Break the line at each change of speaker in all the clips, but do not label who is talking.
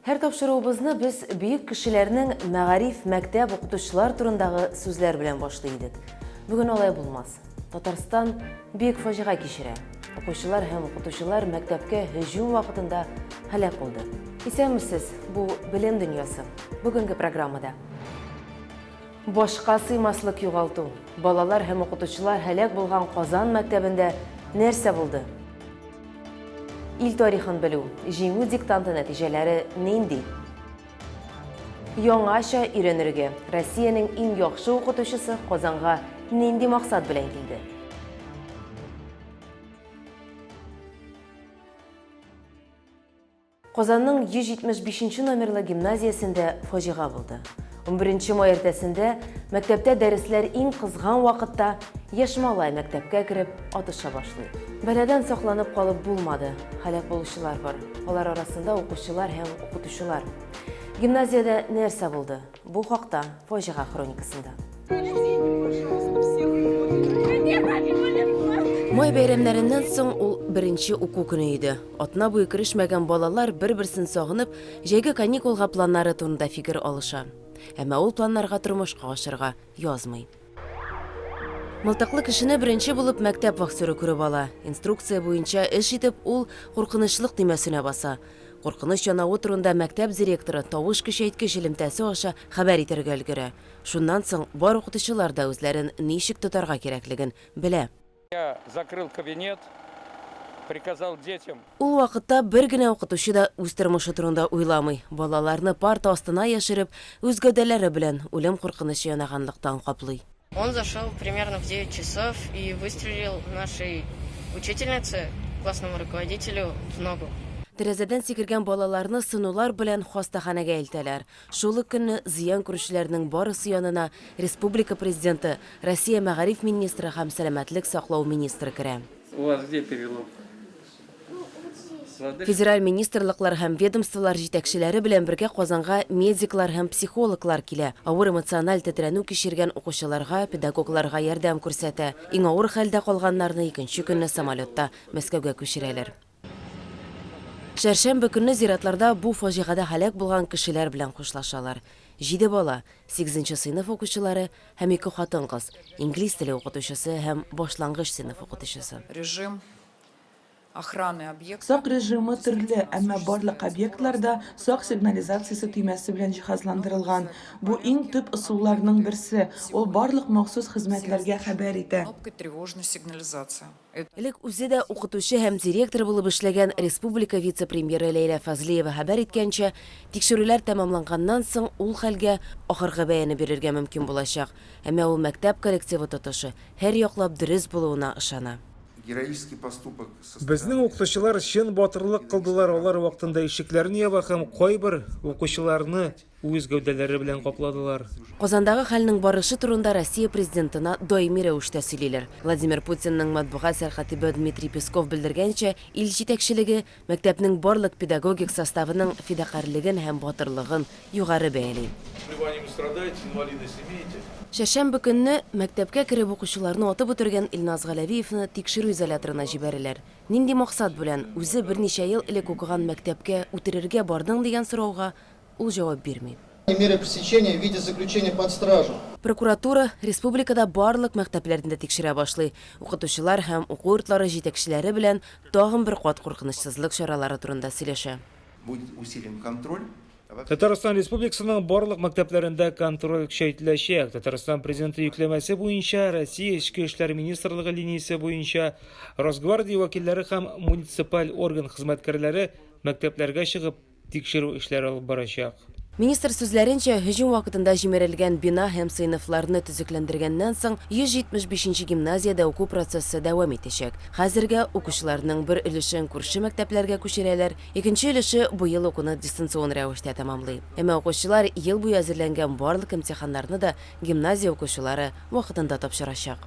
Һәр тапшыруыбызны без бөек кешеләрнең мәгариф, мәктәп, укытучылар турындагы сүзләр белән башлый идек. Бүген алай булмас. Татарстан бөек фаҗига кичерә. Укучылар һәм укытучылар мәктәпкә һөҗүм вакытында һәлак булды. Исәнмесез, бу Белем дөньясы. Бүгенге программада. Башка сыймаслык югалту. Балалар һәм укытучылар һәлак булган Казан мәктәбендә нәрсә булды? Ил тарихын белү, җиңү диктанты нәтиҗәләре нинди? Яңача өйрәнергә. Россиянең иң яхшы укытучысы Казанга нинди максат белән килде? Казанның 175 нче номерлы гимназиясендә фаҗига булды. 11 май иртәсендә мәктәптә дәресләр иң кызган вакытта яшь малай мәктәпкә кереп атыша башлый. Бәладән сакланып калып булмады. Һәлак булучылар бар. Алар арасында укучылар һәм укытучылар. Гимназиядә нәрсә булды? Бу хакта фаҗига хроникасында. Май бәйрәмнәреннән соң ул беренче уку көне иде. Атна буе керешмәгән балалар бер-берсен сагынып, җәйге каникулга планнары турында фикер алыша. Әмма ул планнарга тормышка ашырга язмый. Мылтыклы кешене беренче булып мәктәп вахтеры күреп ала. Инструкция буенча эш итеп, ул куркынычлык төймәсенә баса. Куркыныч янавы турында мәктәп директоры тавыш көчәйткеч элемтәсе аша хәбәр итәргә өлгерә. Шуннан соң бар укытучылар да үзләрен ничек тотарга кирәклеген белә.
Я закрыл кабинет, приказал детям.
Ул вакытта бер генә укытучы да үз тормышы турында уйламый, балаларны парта астына яшереп, үз гәүдәләре белән үлем куркынычы янаганлыктан каплый.
Он зашел примерно в 9 часов и выстрелил нашей учительнице, классному руководителю, в ногу.
Тәрәзәдән сикергән балаларны сынулар белән хастаханәгә илтәләр. Шул ук көнне зыян күрүчеләрнең барысы янына республика Президенты, Россия мәгариф министры һәм сәламәтлек саклау министры керә.
У вас где перелом?
Федераль министрлыклар һәм ведомстволар җитәкчеләре белән бергә Казанга медиклар һәм психологлар килә. Авыр эмоциональ тетрәнү кичергән укучыларга, педагогларга ярдәм күрсәтә. Иң авыр хәлдә калганнарны икенче көнне самолетта Мәскәүгә күчерәләр. Чәршәмбе көнне зиратларда бу фаҗигадә һәлак булган кешеләр белән хушлашалар. Җиде бала, сигезенче сыйныф укучылары һәм ике хатын-кыз, инглиз теле укытучысы һәм башлангыч сыйныф укытучысы.
Режим охраны объекта.
Сак режимы төрле, әмма барлык объектлар да сак сигнализациясе төймәсе белән җиһазландырылган. Бу иң төп ысулларның берсе, ул барлык махсус хезмәтләргә хәбәр итә.
Кнопкой тревожной сигнализации.
Элек үзе дә укытучы һәм директор булып эшләгән республика вице-премьеры Ләйлә Фазлиева хәбәр иткәнчә, тикшерүләр тәмамланганнан соң ул хәлгә ахыргы бәяне бирергә мөмкин булачак. Әмма ул мәктәп коллективы тотышы һәрьяклап дөрес булуына ышана.
Героический поступок со стороны.
Безнең укытучылар чын батырлык кылдылар, алар вакытында ишекләрне яба һәм кайбер укучыларны Үз гәүдәләре белән капладылар.
Казандагы хәлнең барышы турында Россия Президентына даими рәвештә сөйлиләр. Владимир Путинның матбугат сәркатибы Дмитрий Песков белдергәнчә, ил җитәкчелеге мәктәпнең барлык педагогик составының фидакарьлеген һәм батырлыгын югары бәяли. Чәршәмбе көнне мәктәпкә кереп укучыларны атып үтергән Илназ Галәвиевны тикшерү изоляторына җибәрәләр. Нинди максат белән үзе берничә ел элек укыган мәктәпкә үтерергә бардың дигән сорауга Ул җавап бирми.
Меры пресечения в виде заключения под стражу.
Прокуратура республикада барлык мәктәпләрне дә тикшерә башлый. Укытучылар һәм уку йортлары җитәкчеләре белән тагын бер кат куркынычсызлык чаралары турында сөйләшә.
Будет усилен контроль.
Татарстан Республикасының барлык мәктәпләрендә контроль көчәйтеләчәк. Татарстан Президенты йөкләмәсе буенча, Россия Эчке эшләр министрлыгы линиясе буенча, Росгвардия вәкилләре һәм муниципаль орган хезмәткәрләре мәктәпләргә чыгып, тикшерү эшләре алып барачак.
Министр сүзләренчә, һөҗүм вакытында җимерелгән бина һәм сыйныфларны төзекләндергәннән соң, 175 нче гимназиядә уку процессы дәвам итәчәк. Хәзергә укучыларның бер өлешен күрше мәктәпләргә күчерәләр, икенче өлеше быел укуны дистанцион рәвештә тәмамлый. Әмма укучылар ел буе әзерләнгән барлык имтиханнарны да гимназия укучылары вакытында тапшырачак.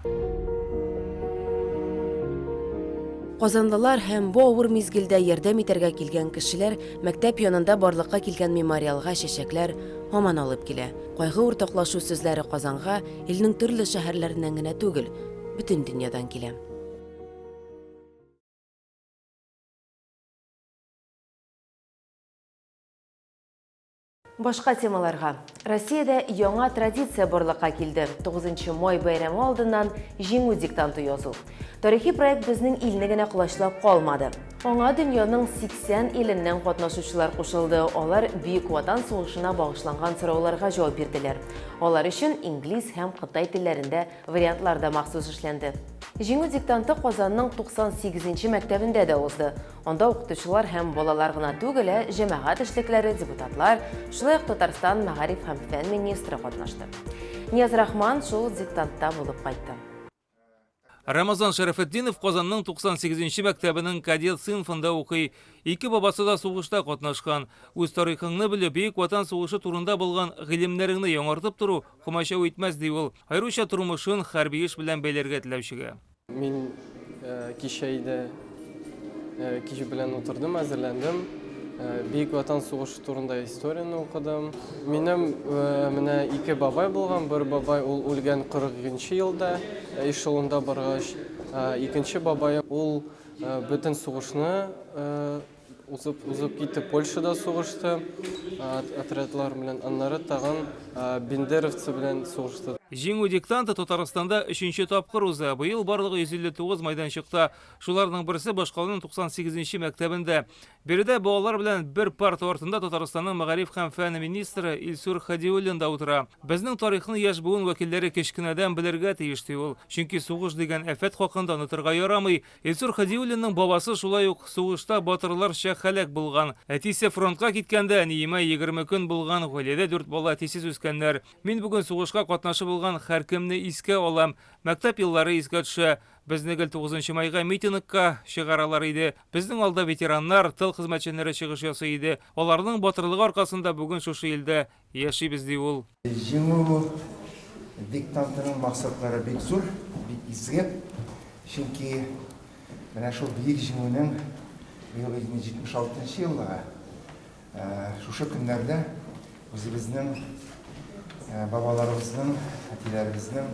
Казанлылар һәм бу авыр мизгелдә ярдәм итәргә килгән кешеләр мәктәп янында барлыкка килгән мемориалга чәчәкләр һаман алып килә. Кайгы уртаклашу сүзләре Казанга илнең төрле шәһәрләреннән генә түгел, бөтен дөньядан килә. Башка темаларга. Россиядә яңа традиция барлыкка килде. 9 май бәйрәме алдыннан Җиңү диктанты язу. Тарихи проект безнең илне генә колачлап калмады. Аңа дөньяның 80 иленнән катнашучылар кушылды. Алар Бөек Ватан сугышына багышланган сорауларга җавап бирделәр. Алар өчен инглиз һәм кытай телләрендә вариантлар да махсус эшләнде. Җиңү диктанты Казанның 98 мәктәбендә дә узды. Анда укытучылар һәм балалар гына түгел, ә җәмәгать эшлекләре, депутатлар, шулай ук Татарстан мәгариф һәм фән министры катнашты. Нияз Рахман шул диктантта булып кайтты.
Рамазан Шәрәфетдинов Казанның 98 мәктәбенең кадет сыйныфында укый. Ике бабасы да сугышта катнашкан. Үз тарихыңны белеп, Бөек Ватан сугышы турында булган гыйлемнәреңне яңартып тору комачау итмәс, ди ул. Аеруча тормышын хәрби эш белән бәйләргә теләүчегә.
Мин кичә иде кич белән утырдым, әзерләндем. Бөек Ватан сугышы турында историяне укыдым. Минем менә ике бабай булган. Бер бабай ул үлгән 42 елда эшелонда баргач. Икенче бабай ул бөтен сугышны узып китте, Польшада сугышты отрядлар белән, аннары тагын бендеровцы белән сугышты.
Җиңү диктанты Татарстанда 3нче тапкыр уза. Быел барлыгы 159 майданчыкта. Шуларның берсе башкаланың 98 мәктәбендә. Биредә балалар белән бер парта артында Татарстанның мәгариф һәм фән министры Илсур Хадиуллин да утыра. Безнең тарихны яшь буын вәкилләре кечкенәдән белергә тиеш, ди ул. Чөнки сугыш дигән афәт хакында онытырга ярамый. Илсур Хадиуллинның бабасы шулай ук сугышта батырларча һәлак булган. Әтисе фронтка киткәндә әниемә 20 көн булган, гаиләдә 4 бала әтисез үскәннәр. Мин бүген сугышка катнашы булган һәркемне искә алам. Мәктәп еллары искә төшә. Безне гел 9 майга митингка чыгаралар иде. Безнең алда ветераннар, тыл хезмәтчәннәре чыгыш ясый иде. Аларның батырлыгы аркасында бүген шушы илдә яшибез, ди ул.
Җиңү диктантының максатлары бик зур, бик изге. Чөнки менә шул бөек җиңүнең быел 76 еллыгы шушы көннәрдә үзебезнең бабаларыбызның, әтиләребезнең,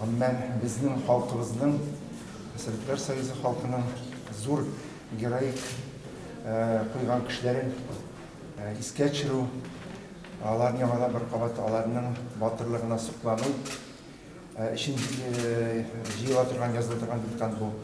гомумән безнең халкыбызның, Советлар Союзы халкының зур героик куйган кешеләрен искә төшерү, аларны яңадан бер кабат аларның батырлыгына соклану өчен җыела торган, языла торган диктант бу.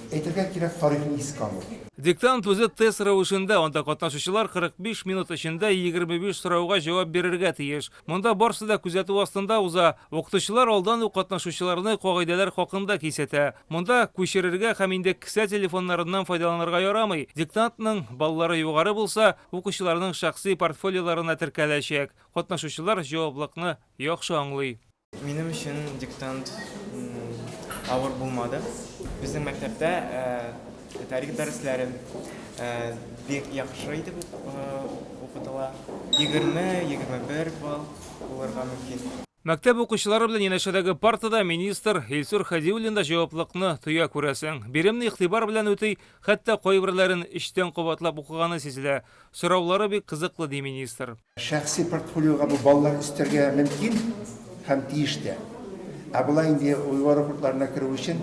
Әйтергә кирәк, тарихны искә алу.
Диктант үзе тест рәвешендә, анда катнашучылар 45 минут эчендә 25 сорауга җавап бирергә тиеш. Монда барсы да күзәтү астында уза. Укытучылар алдан ук катнашучыларны кагыйдәләр хакында кисәтә. Монда күчерергә һәм инде кесә телефоннарыннан файдаланырга ярамый. Диктантның баллары югары булса, укучыларның шәхси портфолиоларына теркәләчәк. Катнашучылар җаваплылыкны яхшы аңлый.
Минем өчен диктант авыр булмады. Безнең мәктәптә тарих дәресләре бик яхшы итеп укытыла. 20-21 балл булырга мөмкин.
Мәктәп укучылары белән янәшәдәге партада министр Илсур Хадиуллин да җаваплылыкны тоя, күрәсең. Биремне игътибар белән үти, хәтта кайберләрен эчтән кабатлап укыганы сизелә. Сораулары бик кызыклы, ди министр.
Шәхси портфолиога бу баллар өстәргә мөмкин һәм тиеш тә. Ә болай инде югары уку йортларына керү өчен,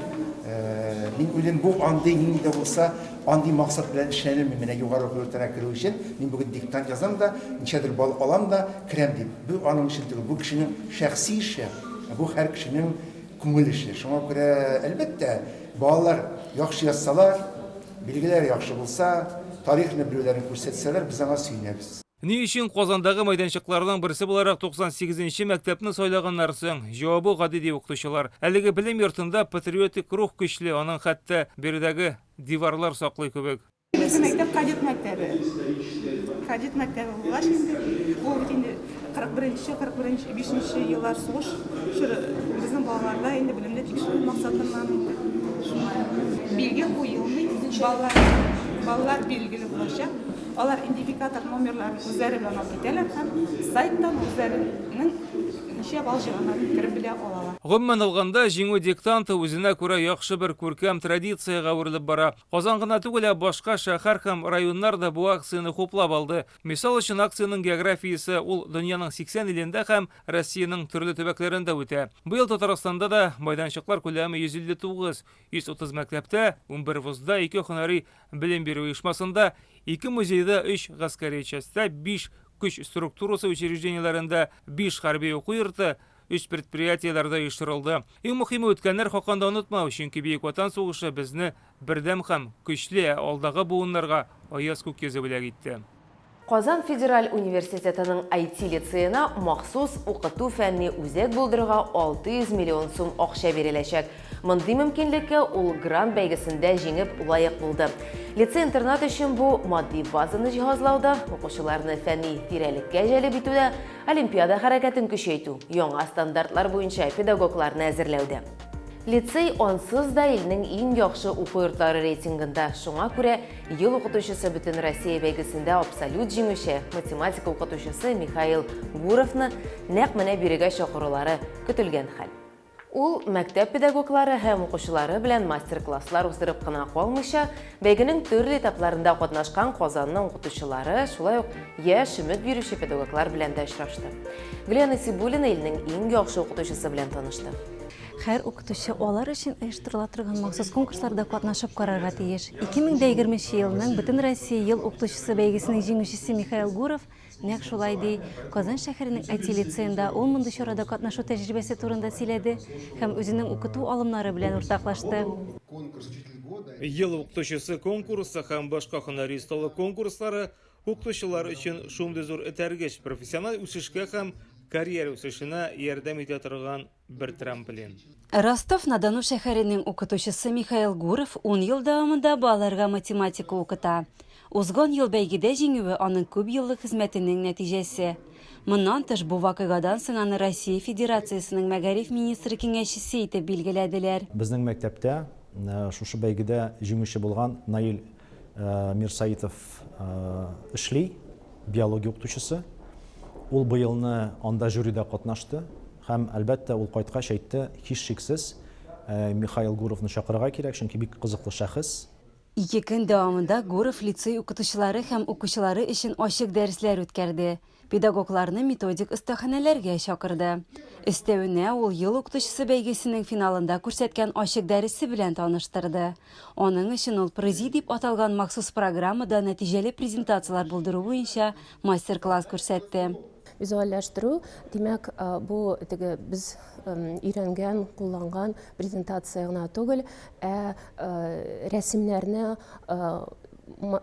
мин уйлыйм, бу андый нинди дә булса, андый максат белән эшләнелми. Менә югары уку йортына керү өчен мин бүген диктант язам да, ничәдер балл алам да, керәм дип. Бу аның өчен түгел, бу кешенең шәхси эше, бу һәр кешенең күңел эше. Шуңа күрә, әлбәттә, балалар яхшы язсалар, билгеләр яхшы булса, тарихны белүләрен күрсәтсәләр, без аңа сөенәбез.
Ни өчен Казандагы майданчыкларның берсе буларак 98 мәктәпне сайлаганнар соң? Җавабы гади, ди укытучылар. Әлеге белем йортында патриотик рух көчле, аның хәтта биредәге диварлар саклый кебек.
Безнең мәктәп кадет мәктәбе. Кадет мәктәбе булгач инде, ул бит инде 41-нче, 41-нче, 5-нче еллар сугыш чоры безнең балаларда инде белемне тикшерү максатыннан инде шулай. Билге куелмый, балалар билгеле булачак. Алар идентификатор номерларын үзләре белән алып китәләр һәм сайттан үзләренең ничә балл җыйганнарын кереп белә алалар.
Гомумән алганда, Җиңү диктанты үзенә күрә яхшы бер күркәм традициягә әверелеп бара. Казан гына түгел, ә башка шәһәр һәм районнар да бу акцияне хуплап алды. Мисал өчен, акциянең географиясе ул дөньяның 80 илендә һәм Россиянең төрле төбәкләрендә үтә. Быел Татарстанда да майданчыклар күләме 159, 130 мәктәптә, 11 вузда, 2 һөнәри белем бирү оешмасында, 2 музейда, 3 гаскәри частьта, 5 көч структурасы учреждениеләрендә, 5 хәрби уку йорты, 3 предприятиеләрдә оештырылды. Иң мөһиме үткәннәр хакында онытмау, чөнки Бөек Ватан сугышы безне бердәм һәм көчле, ә алдагы буыннарга аяз күк йөзе бүләк итте.
Казан федераль университетының IT-лицеена махсус укыту-фәнни үзәк булдыруга 600 миллион сум акча биреләчәк. Мондый мөмкинлеккә ул грант бәйгесендә җиңеп лаек булды. Лицей-интернат өчен бу матди базаны җиһазлауда, укучыларны фәнни тирәлеккә җәлеп итүдә, олимпиада хәрәкәтен көчәйтү, яңа стандартлар буенча педагогларны әзерләүдә. Лицей ансыз да илнең иң яхшы уку йортлары рейтингында. Шуңа күрә Ел укытучысы Бөтенроссия бәйгесендә абсолют җиңүче, математика укытучысы Михаил Гуровны нәкъ менә бирегә чакырулары көтелгән хәл. Ул мәктәп педагоглары һәм укучылары белән мастер-класслар уздырып кына калмыйча, бәйгенең төрле этапларында катнашкан Казанның укытучылары, шулай ук яшь, өмет бирүче педагоглар белән дә очрашты. Гөлия Насибуллина илнең иң яхшы укытучысы белән танышты.
Һәр укытучы алар өчен оештырыла торган махсус конкурсларда катнашып карарга тиеш. 2020 нче елның Бөтенроссия ел укытучысы бәйгесенең җиңүчесе Михаил Гуров нәкъ шулай ди. Казан шәһәренең IT-лицеенда ул мондый чарада катнашу тәҗрибәсе турында сөйләде һәм үзенең укыту алымнары белән уртаклашты.
Ел укытучысы конкурсы һәм башка һөнәри осталык конкурслары укытучылар өчен шундый зур этәргеч, профессиональ үсешкә һәм карьера үсешенә ярдәм итә торган бер трамплин.
Ростов-на-Дону шәһәренең укытучысы Михаил Гуров ун ел дәвамында балаларга математика укыта. Узган ел бәйгедә җиңүе аның күп еллык хезмәтенең нәтиҗәсе. Моннан тыш, бу вакыйгадан соң аны Россия Федерациясенең мәгариф министры киңәшчесе итеп билгеләделәр.
Безнең мәктәптә шушы бәйгедә җиңүче булган Наил Мирсаитов эшли, биология укытучысы. Ул быелны анда жюрида катнашты һәм, әлбәттә, ул кайткач әйтте, һичшиксез, Михаил Гуровны чакырырга кирәк, чөнки бик кызыклы шәхес.
Ике көн дәвамында Гуров лицей укытучылары һәм укучылары өчен ачык дәресләр үткәрде. Педагогларны методик остаханәләргә чакырды. Өстәвенә, ул Ел укытучысы бәйгесенең финалында күрсәткән ачык дәресе белән таныштырды. Аның өчен ул Прези дип аталган махсус программада нәтиҗәле презентацияләр булдыру буенча мастер-класс күрсәтте.
Визуальләштерү, димәк, бу теге без өйрәнгән, кулланган презентация гына түгел, ә рәсемнәрне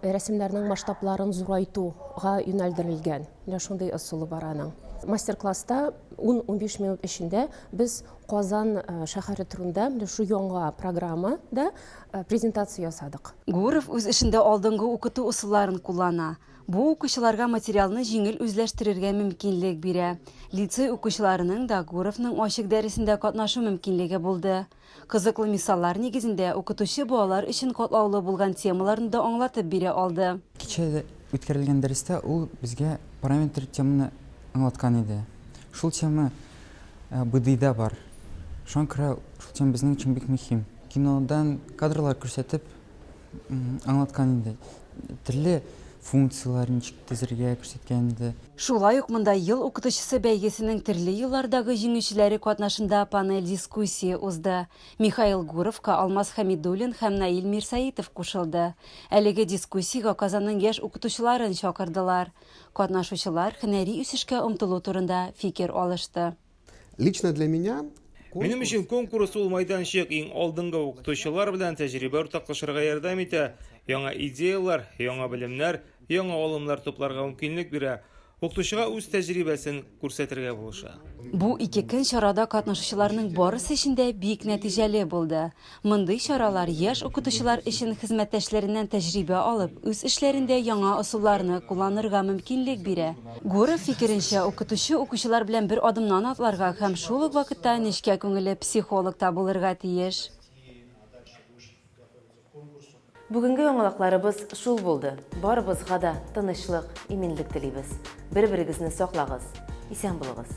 рәсемнәрнең масштабларын зурайтуга юнәлдерелгән. Менә шундый ысулы бар аның. Мастер-класста 10-15 минут эчендә без Казан э, шәһәре турында менә шу яңа программада э, презентация ясадык.
Гуров үз эшендә алдынгы укыту ысулларын куллана. Бу укучыларга материалны җиңел үзләштерергә мөмкинлек бирә. Лицей укучыларының да Гуровның ачык дәресендә катнашу мөмкинлеге булды. Кызыклы мисаллар нигезендә укытучы балалар өчен катлаулы булган темаларны да аңлатып бирә алды.
Кичә үткәрелгән дәрестә ул безгә параметр теманы аңлаткан иде. Шул тема БДИда бар. Шуңа күрә шул тема безнең өчен бик мөһим. Кинодан кадрлар күрсәтеп аңлаткан иде. Төрле функцияләр ничек төзергә күрсәткән иде.
Шулай ук монда Ел укытучысы бәйгесенең төрле еллардагы җиңүчеләре катнашында панель дискуссия узды. Михаил Гуровка Алмаз Хәмидуллин һәм Наил Мирсәетов кушылды. Әлеге дискуссиягә Казанның яшь укытучыларын чакырдылар. Катнашучылар һөнәри үсешкә омтылу турында фикер алышты.
Лично для меня
Минем өчен конкурс ул майданчык, иң алдынгы укытучылар белән тәҗрибә уртаклашырга ярдәм итә, яңа идеяләр, яңа белемнәр, яңа алымнар тупларга мөмкинлек бирә, укытучыга үз тәҗрибәсен күрсәтергә булыша.
Бу ике көн чарада катнашучыларның барысы өчен дә бик нәтиҗәле булды. Мондый чаралар яшь укытучылар өчен хезмәттәшләреннән тәҗрибә алып, үз эшләрендә яңа ысулларны кулланырга мөмкинлек бирә. Гуров фикеренчә, укытучы укучылар белән бер адымнан атларга һәм шул ук вакытта нечкә күңелле психолог та булырга тиеш.
Бүгенге яңалыкларыбыз шул булды. Барыбызга да тынычлык, иминлек телибез. Бер-берегезне саклагыз. Исән булыгыз.